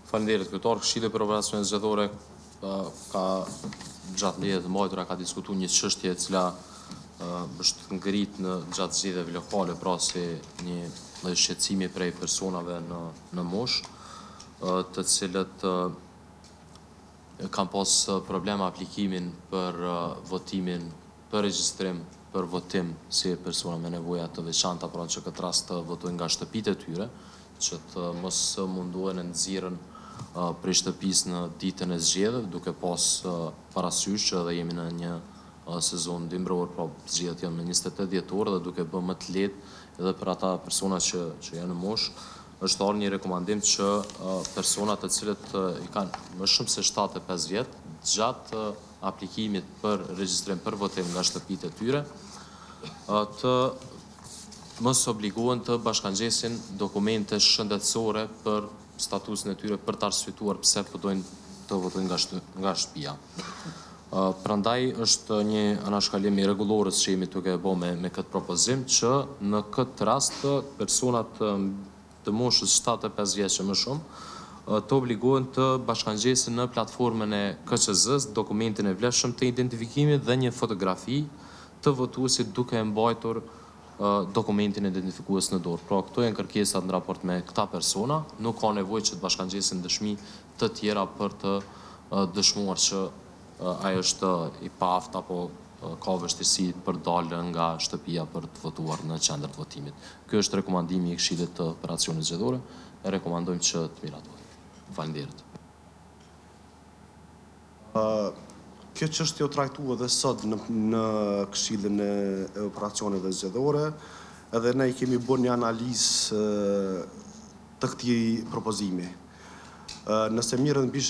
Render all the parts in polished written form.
Faleminderit kryetar. Këshilli për Operacione Zgjedhore ka gjatë mbledhjeve të mbajtura ka diskutuar një çështje e cila është ngrit në gjatë zgjedhjeve lokale, pra si një lloj shqetësimi prej personave në në moshë, të cilët kanë pas problem aplikimin për votimin, për regjistrim, për votim si persona me nevoja të veçanta, pra që këtë rast të votojnë nga shtëpitë e tyre, që të mos mundohen e nxirren prej shtëpisë në ditën e zgjedhjeve, duke pas parasysh që edhe jemi në një sezon dimëror, pra zgjedhjet janë më 28 dhjetor dhe duke bë më të lehtë edhe për ata persona që që janë në moshë, është ardhur një rekomandim që personat të cilët i kanë më shumë se 75 vjet gjatë aplikimit për regjistrim për votim nga shtëpitë e tyre, të mos obligohen të bashkangjesin dokumente shëndetësore për statusin e tyre për të arsyetuar pse po dojnë të votojnë nga nga shtëpia. Prandaj është një anashkalim i rregullores që jemi duke e bo me me këtë propozim që në këtë rast personat të moshës 75 vjeç e më shumë të obligohen të bashkangjesin në platformën e KQZ-së dokumentin e vlefshëm të identifikimit dhe një fotografi të votuesit duke e mbajtur dokumentin identifikues në dorë. Pra këto janë kërkesat në raport me këta persona, nuk ka nevojë që të bashkangjesin dëshmi të tjera për të dëshmuar që ai është i paaftë apo ka vështirësi për dalë nga shtëpia për të votuar në qendër të votimit. Ky është rekomandimi i Këshillit të Operacionit Zgjedhore, e rekomandojmë që të miratohet. Faleminderit. Kjo çështje u trajtu edhe sot në në Këshillin e Operacioneve Zgjedhore, edhe ne i kemi bërë një analizë të këtij propozimi. Nëse mirren mbi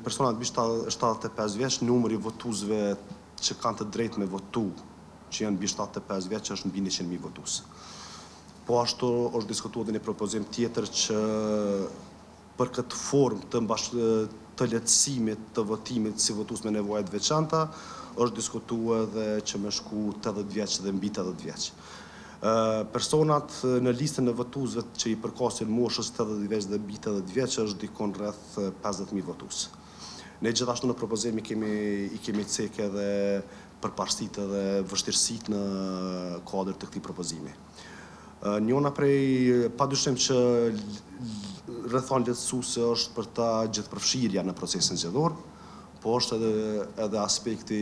personat mbi 75 vjeç, numri i votuesve që kanë të drejtë me votu, që janë mbi 75 vjeç, është mbi 100.000 votues. Po ashtu është diskutuar edhe një propozim tjetër që për këtë formë të të lehtësimit të votimit si votues me nevoja të veçanta, është diskutuar edhe që me shku 80 vjeç dhe mbi 80 vjeç. Personat në listën e votuesve që i përkasin moshës 80 vjeç dhe mbi 80 vjeç është dikun rreth 50.000 votues. Ne gjithashtu në propozim i kemi i kemi cek edhe përparësitë edhe vështirësitë në kuadër të këtij propozimi. Njona prej padyshim që rrethanë lehtësuese është për ta gjithëpërfshirja në procesin zgjedhor, po është edhe edhe aspekti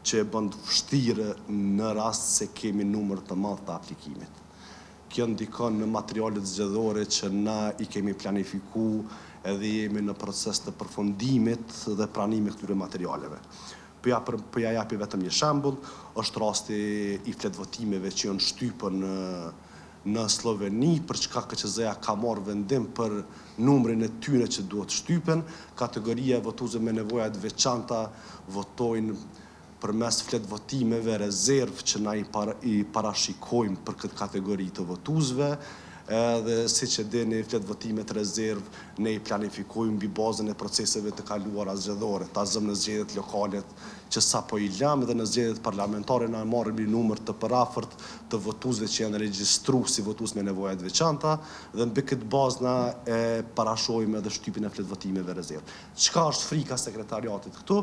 që e bën të vështirë në rast se kemi numër të madh të aplikimit. Kjo ndikon në materialet zgjedhore që na i kemi planifiku edhe jemi në proces të përfundimit dhe pranimit këtyre materialeve. Po ja për, po ja japi vetëm një shembull, është rasti i fletvotimeve që janë shtypur në në Slloveni, për çka KQZ-ja ka marrë vendim për numrin e tyre që duhet shtypen. Kategoria e votuesve me nevoja të veçanta votojnë përmes fletvotimeve rezervë që na i, para, i parashikojmë për këtë kategori të votuesve, edhe siç e dini fletvotimet rezervë ne i planifikojmë mbi bazën e proceseve të kaluara zgjedhore. Ta zëm në zgjedhjet lokale që sapo i lamë dhe në zgjedhjet parlamentare na marrim një numër të përafërt të votuesve që janë regjistruar si votues me nevoja të veçanta dhe mbi këtë bazë na e parashohim edhe shtypjen e fletvotimeve rezervë. Çka është frika sekretariatit këtu?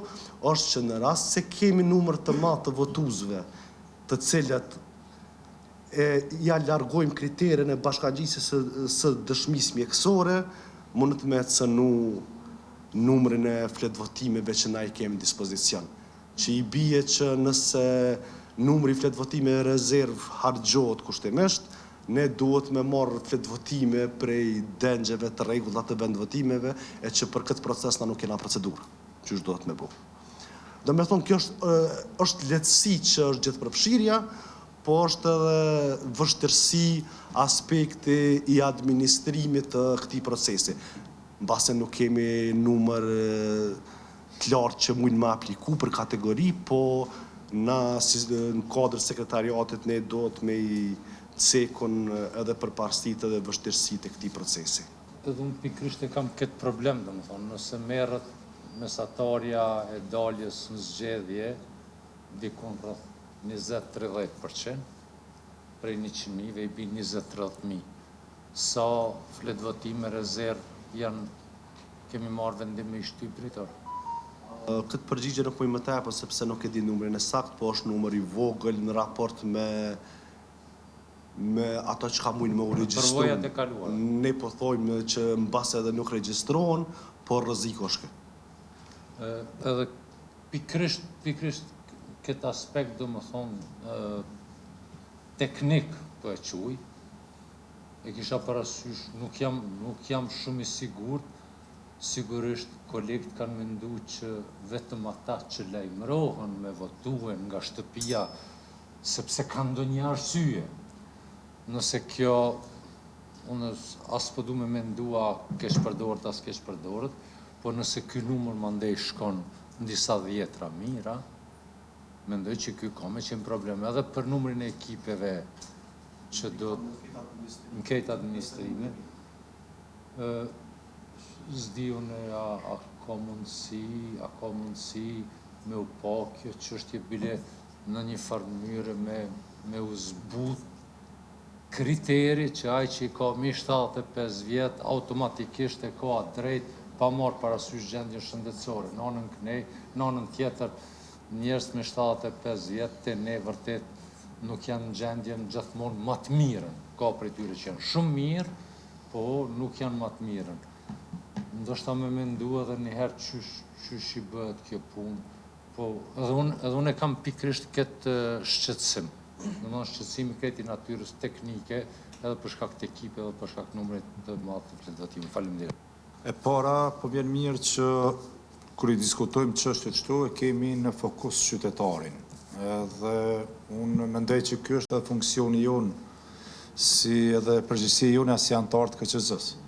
Është që në rast se kemi numër të madh të votuesve të cilët e ja largojmë kriterin e bashkangjisjes së, së dëshmisë mjekësore, mundet me cënu numrin e fletvotimeve që na i kemi në dispozicion. Që i bie që nëse numri i fletvotimeve rezervë harxhohet kushtimisht, ne duhet me marrë fletvotime prej dengjeve të rregullta të vendvotimeve e që për këtë proces na nuk kena procedurë, qysh duhet me bo. Do me thonë, kjo është, është lehtësi që është gjithë përfshirja, po është edhe vështirësi aspekti i administrimit të këtij procesi. Mbase nuk kemi numër të lartë që mujnë me apliku për kategori, po na si në kuadër sekretariatit ne duhet me i cekun edhe përparësitë edhe vështirësitë e këtij procesi. Edhe unë pikërisht e kam këtë problem, domethënë, nëse merret mesatarja e daljes në zgjedhje dikun rreth 20-30%, prej 100 mijëve i bi 20-30 mijë. Sa fletvotime rezervë janë kemi marrë vendim me i shty drejtor? Këtë përgjigje nuk muj me ta jap sepse nuk e di numrin e saktë, po është numër i vogël në raport me me ato çka mujnë me u regjistru. Përvojat e kaluara. Ne po thojmë që mbase edhe nuk regjistrohen, por rreziku është ky. Edhe pikërisht, pikërisht këtë aspekt domethënë teknik po e quaj, e kisha parasysh, nuk jam, nuk jam shumë i sigurt, sigurisht kolegët kanë mendu që vetëm ata që lajmërohen me votue nga shtëpia sepse kanë ndonjë arsye. Nëse kjo, unë as po du me mendu a keqpërdoret a s'keqpërdoret, por nëse ky numër mandej shkon në disa dhjetra mijëra, mendoj që ky ka me qenë problem edhe për numrin e ekipeve që do në këtë administrime. Ë s'di unë a, a ka mundësi, a ka mundësi me u pa kjo çështje bile në një farë mënyre me me u zbut kriteri që ai që i ka mi 75 vjet automatikisht e ka atë drejt pa marrë parasysh gjendjen shëndetësore. Në anën kënej, në anën tjetër, njerëz me 75 vjet te ne vërtet nuk janë në gjendjen gjithmonë më të mirën. Ka prej tyre që janë shumë mirë, po nuk janë më të mirën. Ndoshta me mendu edhe një herë qysh, qysh i bëhet kjo punë, po edhe unë edhe unë e kam pikërisht këtë shqetësim. Domethënë shqetësimi krejt i natyrës teknike, edhe për shkak të ekipeve, edhe për shkak të numrit të madh të fletëvotimit. Faleminderit. E para, po vjen mirë që kur i diskutojmë çështjet kështu e kemi në fokus qytetarin. Edhe unë mendoj që ky është edhe funksioni jonë si edhe përgjegjësia jonë si anëtar të KQZ-së.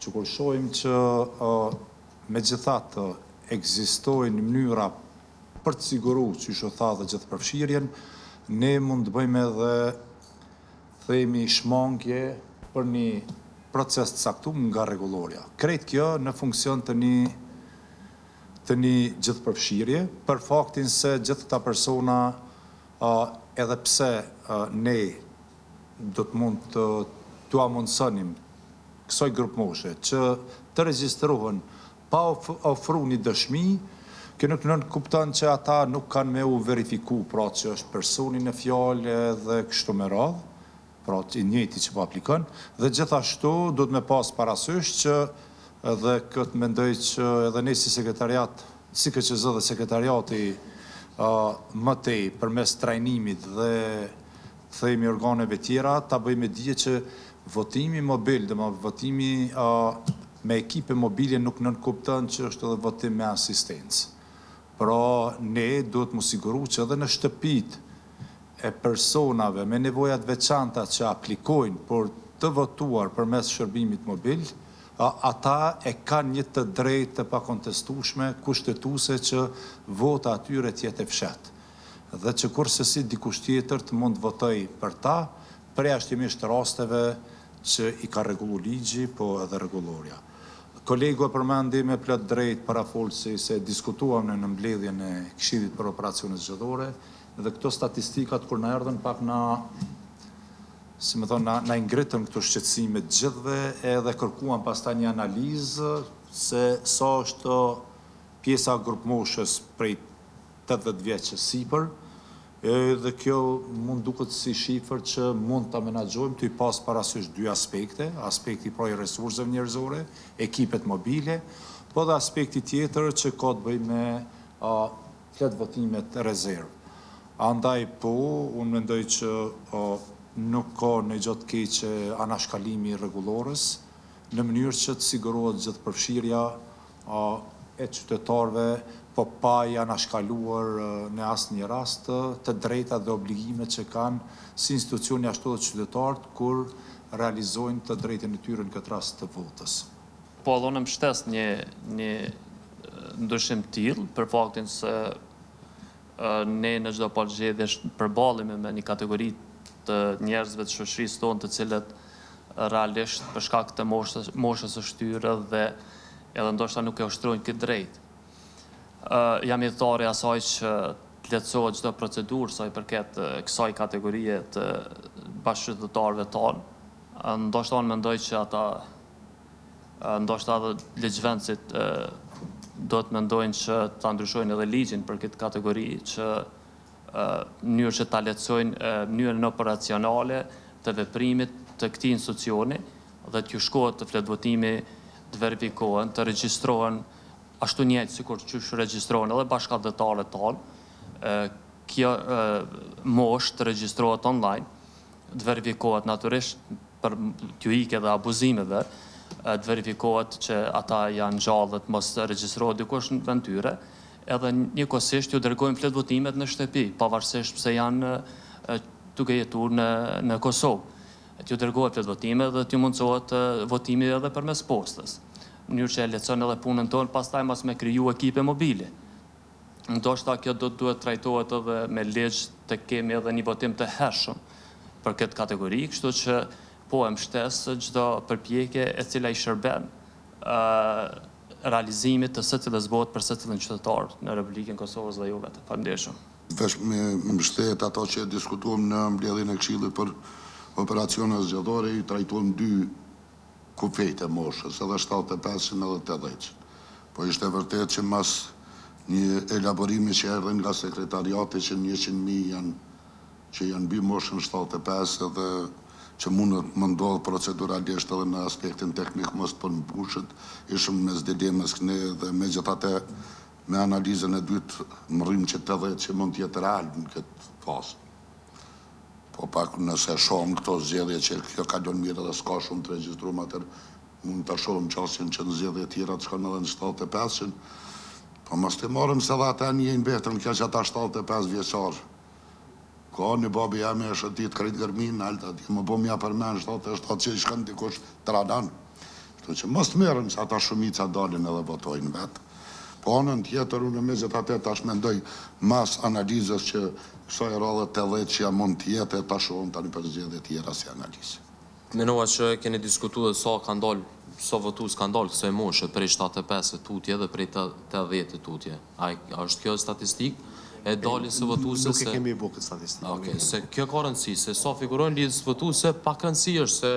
Që kur shohim që megjithatë ekzistojnë mënyra për të siguru, qysh u tha dhe gjithëpërfshirjen, ne mund të bëjmë edhe themi shmangje për një proces të caktuar nga rregullorja. Krejt kjo në funksion të një të një gjithëpërfshirje, për faktin se gjithë këta persona edhe pse ne do të mund të t'ua mundësonim kësaj grupmoshe që të regjistrohen pa ofru një dëshmi, kjo nuk nënkupton që ata nuk kanë me u verifiku, pra që është personi në fjalë edhe kështu me radhë, pra i njëjti që po aplikon, dhe gjithashtu duhet me pas parasysh që edhe këtë mendoj që edhe ne si sekretariat, si KQZ dhe sekretariati më tej përmes trajnimit dhe themi organeve tjera, ta bëjmë me dije që votimi mobil, domethënë votimi me ekipe mobile nuk nënkupton që është edhe votim me asistencë. Pra, ne duhet mu siguru që edhe në shtëpit e personave me nevoja të veçanta që aplikojnë por të votuar përmes shërbimit mobil, ata e kanë një të drejtë të pakontestueshme kushtetuese që vota atyre të jetë e fshehtë dhe që kurrsesi dikush tjetër të mund të votojë për ta, përjashtimisht rasteve që i ka rregullu ligji, po edhe rregullorja. Kolegu e përmendi me plot drejt parafolësi se diskutuam në në mbledhjen e Këshillit për Operacione Zgjedhore dhe këto statistikat kur na erdhën pak na si me thonë, na, na i ngritën këto shqetësime të gjithëve edhe kërkuam pastaj një analizë se sa është pjesa grupmoshës prej 80 vjeç e sipër, edhe kjo mund duket si shifër që mund ta menaxhojmë tu i pas parasysh dy aspekte, aspekti pra i resurseve njerëzore, ekipet mobile, po dhe aspekti tjetër që ka të bëjë me fletëvotimet rezervë. Andaj po, unë mendoj që nuk ka ndonjë gjë të keqe anashkalimi i rregullores, në mënyrë që të sigurohet gjithë përfshirja e qytetarëve, po pa i anashkaluar në asnjë rast të drejtat dhe obligimet që kanë si institucioni ashtu edhe qytetarët kur realizojnë të drejtën e tyre në këtë rast të votës. Po edhe unë mbështes një një ndryshim të tillë për faktin se ne në çdo palë zgjedhjesh përballemi me një kategori të njerëzve të shoqërisë tonë të cilët realisht për shkak të moshës, moshës së shtyrë dhe edhe ndoshta nuk e ushtrojnë këtë drejt. Ë jam ithtar i asaj që të lehtësohet çdo procedurë sa i përket kësaj kategorie të bashkëqytetarëve tanë. Ndoshta unë mendoj që ata. Ndoshta edhe ligjvënësit duhet të mendojnë që ta ndryshojnë edhe ligjin për këtë kategori që në mënyrë që ta lehtësojnë mënyrën operacionale të veprimit të këtij institucioni dhe t'ju shkohet te fletëvotimi të verifikohen, të regjistrohen ashtu njëjtë sikur qysh regjistrohen edhe bashkatdhetarët tanë, kjo moshë të regjistrohet online, të verifikohet natyrisht për t'ju ikë edhe abuzimeve, të verifikohet që ata janë gjallë dhe të mos regjistrohet dikush në vend tyre, edhe njëkohësisht t'ju dërgojnë fletëvotimet në shtëpi, pavarësisht pse janë duke jetuar në në Kosovë. T'ju dërgohet fletëvotimet dhe t'ju mundësohet votimi edhe përmes postës, në mënyrë që e lehtëson edhe punën tonë pastaj mos me kriju ekipe mobile. Ndoshta kjo do të duhet trajtohet edhe me ligj të kemi edhe një votim të hershëm për këtë kategori, kështu që po e mbështes çdo përpjekje e cila i shërben realizimit të secilës votë për secilin qytetar në Republikën e Kosovës dhe jo vetëm. Faleminderit shumë. Veç me mbështet ato që e diskutuam në mbledhjen e Këshillit për Operacione Zgjedhore, i trajtuam dy kufijtë e moshës, edhe 75-shin edhe 80-shin. Po ishte vërtet që mas një elaborimi që erdhi nga sekretariati që 100.000 janë që janë mbi moshën 75 edhe që mundet më ndodhë proceduralisht edhe në aspektin teknik mos të përmbushet, ishëm mes dilemës ne dhe megjithatë me analizën e dytë mërrim që 80 që mund të jetë real në këtë fazë. Po pak nëse shohim këto zgjedhje që kjo kalon mirë edhe s'ka shumë të regjistruar atëherë mund ta shohim qasjen që në zgjedhje tjera të shkon edhe në 75-shin. Po mos të marrim se edhe ata njejnë veten kjo që ata 75 vjeçar. Ka një babi jam e shëtit krejt Gërmin, nalt atje, më bo mja përmen 77 që i shkon dikush tranan. Kështu që mos të merrem se ata shumica dalin edhe votojnë vetë. Po anën tjetër, unë megjithatë tash mendoj mas analizës që kësaj radhe 80 që ja mund të jetë e ta shohim tani për zgjedhje tjera si analizë. Menova që keni diskutu dhe sa kanë dalë, sa votues kanë dalë kësaj moshe prej 75 e tutje dhe prej 80 e tutje. A, a është kjo statistikë e daljes së votuesve Nuk e kemi bo këtë statistikë. Okej, se kjo ka rëndësi, se sa figurojnë listë votuese, pak rëndësi është se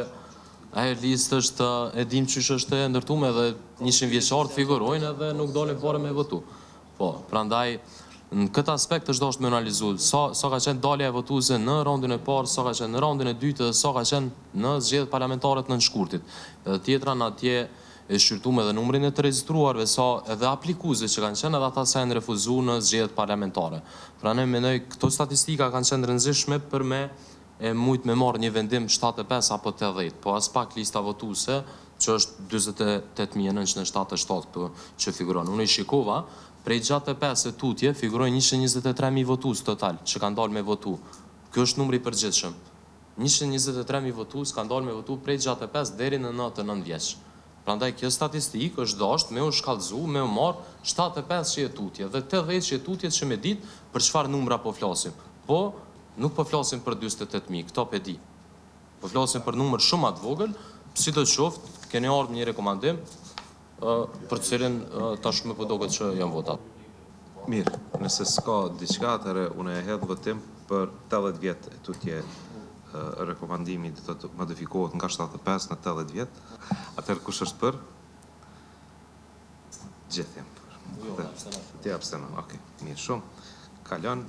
ajo listë është, e dim qysh është e ndërtume dhe 100 vjeçar të figurojnë edhe nuk dalin fare me votu. Po, prandaj në këtë aspekt është dashur me analizu sa sa ka qenë dalja e votuesve në raundin e parë, sa ka qenë në raundin e dytë dhe sa ka qenë në zgjedhjet parlamentare të nënshkurtit. Edhe tjetra në atje e shqyrtuam edhe numrin e të regjistruarve, sa edhe aplikuesve që kanë qenë edhe ata sa janë refuzuar në zgjedhjet parlamentare. Prandaj mendoj këto statistika kanë qenë të rëndësishme për me e mujt me marrë një vendim 75 apo 80, po as pak lista votuese që është 48.977 këtu që figuron. Unë i shikova, prej 65 e tutje figurojnë 123.000 votues total që kanë dalë me votu. Ky është numri i përgjithshëm. 123.000 votues kanë dalë me votu prej 65 deri në 99 vjeç. Prandaj kjo statistikë është dashur me u shkallëzu, me u marr 75 që e tutje dhe 80 që e tutje që me ditë për çfarë numra po flasim. Po nuk po flasim për 48.000, këto pe di. Po flasim për numër shumë më të vogël, si do të qoftë, keni ardhur një rekomandim për të cilin tashmë po duket që janë votat. Mirë, nëse s'ka diçka, atëherë unë e hedh votim për 80 vjet e tutje rekomandimi do të modifikohet nga 75 në 80 vjet. Atëherë kush është për? Gjithë janë për. Jo, Ti abstenon, okej. Mirë shumë. Kalon.